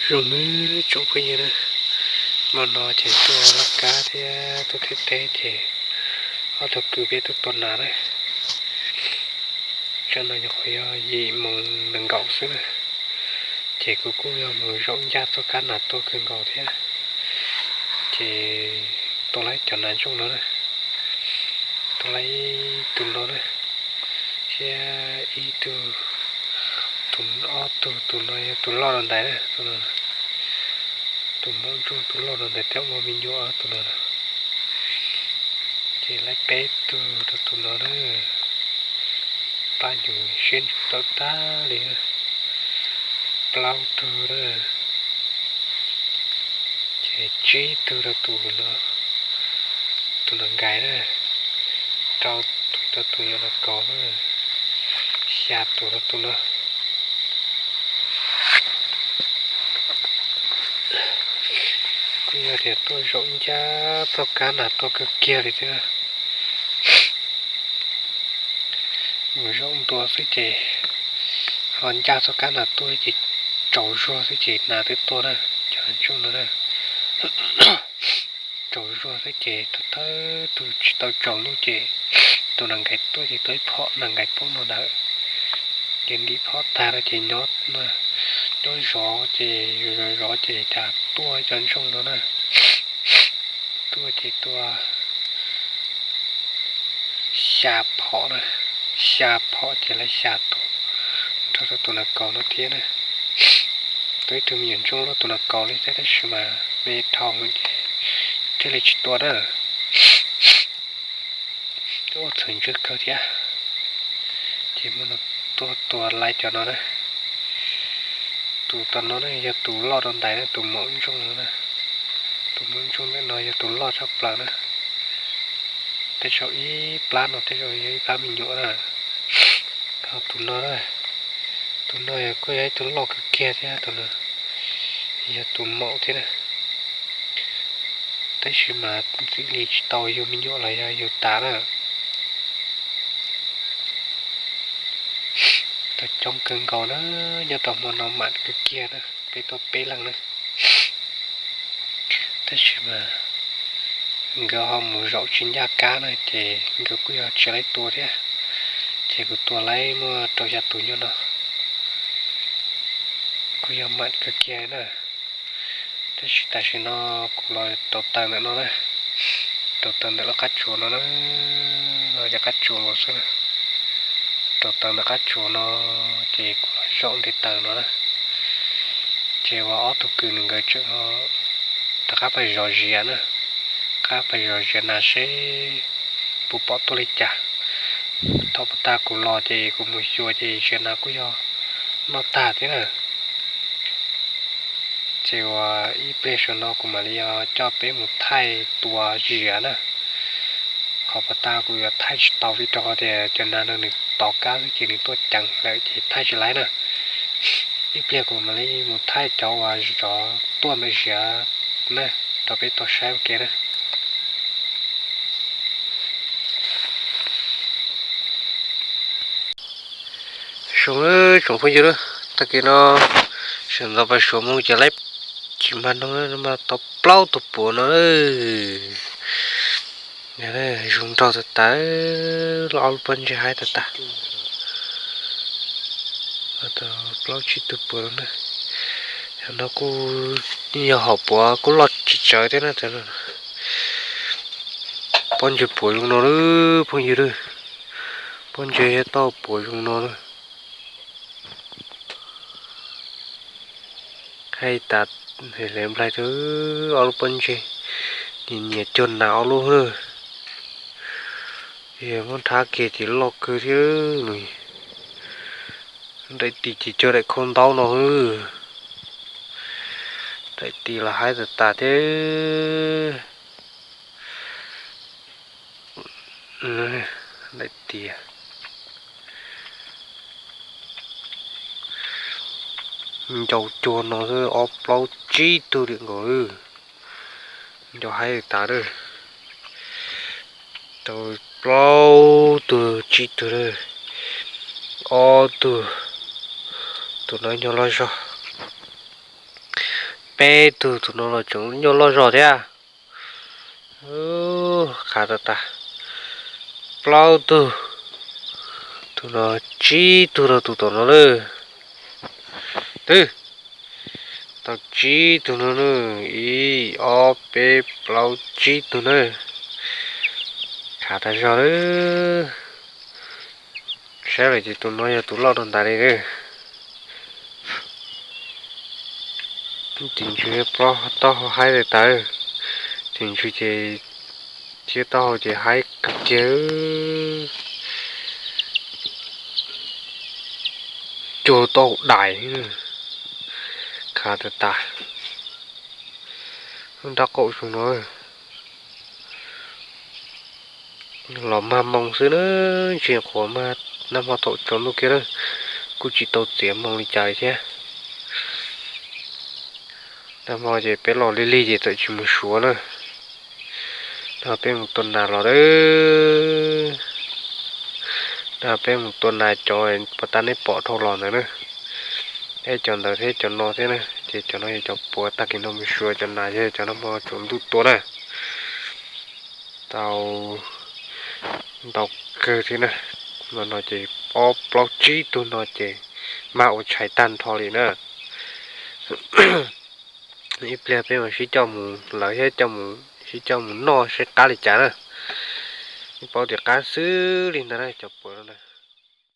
Zoo nawb tsoom phooj ywg na, hmo no ces tuaj laj kab thiab tuaj thib teb ces ob tug kwv peb tuaj tua nas na. Tsam no nyuam qhuav yog yim moos nees nkaum xwb na, ces kuv kuj yog mus zaum ncaj txoj kab nas tuaj kawg nkaus thiab. Ces tua laib cov nas ntsooj no na, tua laib tus no na, thiab ib tug, tus ob tug, tus no yog tus loj rau ntawd na, tus no, tus maum ntsooj tus loj rau ntawd thiab ua me nyuam tus no na. Ces laib peb tug rau tus no na, plab nyuv siab ntsws tawm tag li na, plaub tug na. Ces tsib tug rau tus no, tus nas nkais na, rau tus rau tus yau nas kaus na, xya tus rau tus no. Kuj yog tias tuaj zaum ncaj txoj kab nas tuaj kawg kiag li thiab. Mus zaum ntua xwb ces ho ncaj txoj kab nas tuaj ces tsaus zuag xwb ces nas twb tuaj na, cov nas ntsooj no na. Tsaus zuag xwb ces thawj thawj tus tsis tau tsaus ntuj ces tus nas nkais tuaj ces tua ib phom nas nkais poob no ntawd. Ces ntim phom tag no ces nyob, nyob zov ces zov zov ces cas tuaj cov ntsooj no na. Tuaj ces tua xya phom na, xya phom ces laib xya tus nrog rau tus nas kaus no thiab na. Tua ib tug me nyuam ntsooj luaj tus nas kaus li thiab tab sis mas me dhau ces thiaj li tsis tua na. Ua txhaum ntswg kawg thiab. Ces hmo no tuaj tua laib cov no na. Tus tom no na yog tus loj rau ntawd na, tus maum ntsooj no na. Tus maum ntsooj ntawm no yog tus loj tshaj plaws na. Tej zaum ib plab no tej zaum yog ib plab me nyuam na. Ho tus no na, tus no yog kuj yog ib tug loj kawg kiag thiab, tus no yog tus maum thiab na. Tab sis mas ntxim li tsis tau yug me nyuam los yog yug tas na. Tau coob kawg nkaus na, nyob rau hmo no mam kawg kiag na, peb tuaj peb leeg na. Tab sis mas nkawd ho mus zaum tsis ncaj kab na ces nkawd kuj yog tsis laib tua thiab. Ces kuv tua laib muaj rau xya tus nyob no, kuj yog mam kawg kiag na. Tab sis tam sim no kuv los rau taws ntawm no na, rau taws ntawm lub qab tsuas no na, no yog qab tsuas nkaus xwb na. Rau taws ntawm qab tsuas no, ces kuv los zaum nte taws no na. Ces uas ob tug kwv nws nkawd tseem rov qab pais zov zias na, qab pais zov zias nas seb puas pom tuaj li cas. Thaum puag ta kuv los ces kuv mus xyuas ces zias nas kuj yog noj tag thiab na. Ces uas ib pliag saum no kuv mam li coj peb mus thaij tua zias na. Qhov puag ta kuv yuav thaij tsis tau vim rau qhov tias cov nas no nws tos kab xwb ces nws tuaj ceev lawm ces thaij tsis laib na. Ib pliag kuv mam li mus thaij cov uas zov tuaj ntawm zias na, rau peb tau saib ua ke na. Zoo tsoom phooj ywg, tag kis no sawv ntxov pais suav moo ces laib tsis mag no mas tau plaub tug puav no. Zoo nraug tas tas, ob lub pob ntseg haib tas tas. Tau plaub tsib tug puav no na. Yog no kuj yog hom puav kuj loj tsis tsawg thiab na. Pob ntseg puav zoo no lawm phooj ywg lawm. Pob ntseg tau puav zoo no lawm. Haib tas, hle nplaig rau ob lub pob ntseg, nyias nyias cuag nas ob lub na. Yog muab nrhab kiag ces loj kawg thiab. Daim tis ces cuag daim khaub ntaub no. Daim tis los haib tas tas thiab. Daim tis ncau cuag no xwb ob plaub tsib tug li nkaus. Ncau haib tas lawm. Tau plaub tug tsib tug lawm. Ob tug, tus no nyob loj zog. Peb tug, tus no los tseem nyuaj loj zog thiab. Qhav tas tas. Plaub tug, tus no, tsib tug rau tus tom no na. Twb tau tsib tug no na, ib, ob, peb, plaub, tsib tug na. Qhav tas zog lawm. Saib lawm ces tus no yog tus loj rau ntawd li na. Tus ntswg plaub taub hau haib tas tas. Tus ntswg ces thiab taub hau ces haib kawg kiag. Cuag taub hau dais. Qhav tas tas. Nrab qaum zoo no. Los mag moo xwb na, tsis qhuav mag nag hmo thaum tsaus ntuj kiag na, kuj tsis tau txiav moo li cas li thiab. Nag hmo ces peb los lig lig ces txawm tsis mus suav na. Nag hmo peb mus tua nas los lawm. Nag hmo peb mus tua nas cov puas tas nej pom dhau los ntawd na. Ib cov ntawd thiab cov no thiab na, ces cov no yog cov puav tag kis no mus suav, cov nas yog cov nag hmo tsaus ntuj tua na. Tau ntau kawg thiab na. No no ces ob plaub tsib tug no ces mag ua tshais tag nrho li na. Ib pliag peb mam sib coj mus lawv thiab, sib coj mus noj saib qab li cas na. Yeej paub tias qab xwb li ntawd na cov puav no na.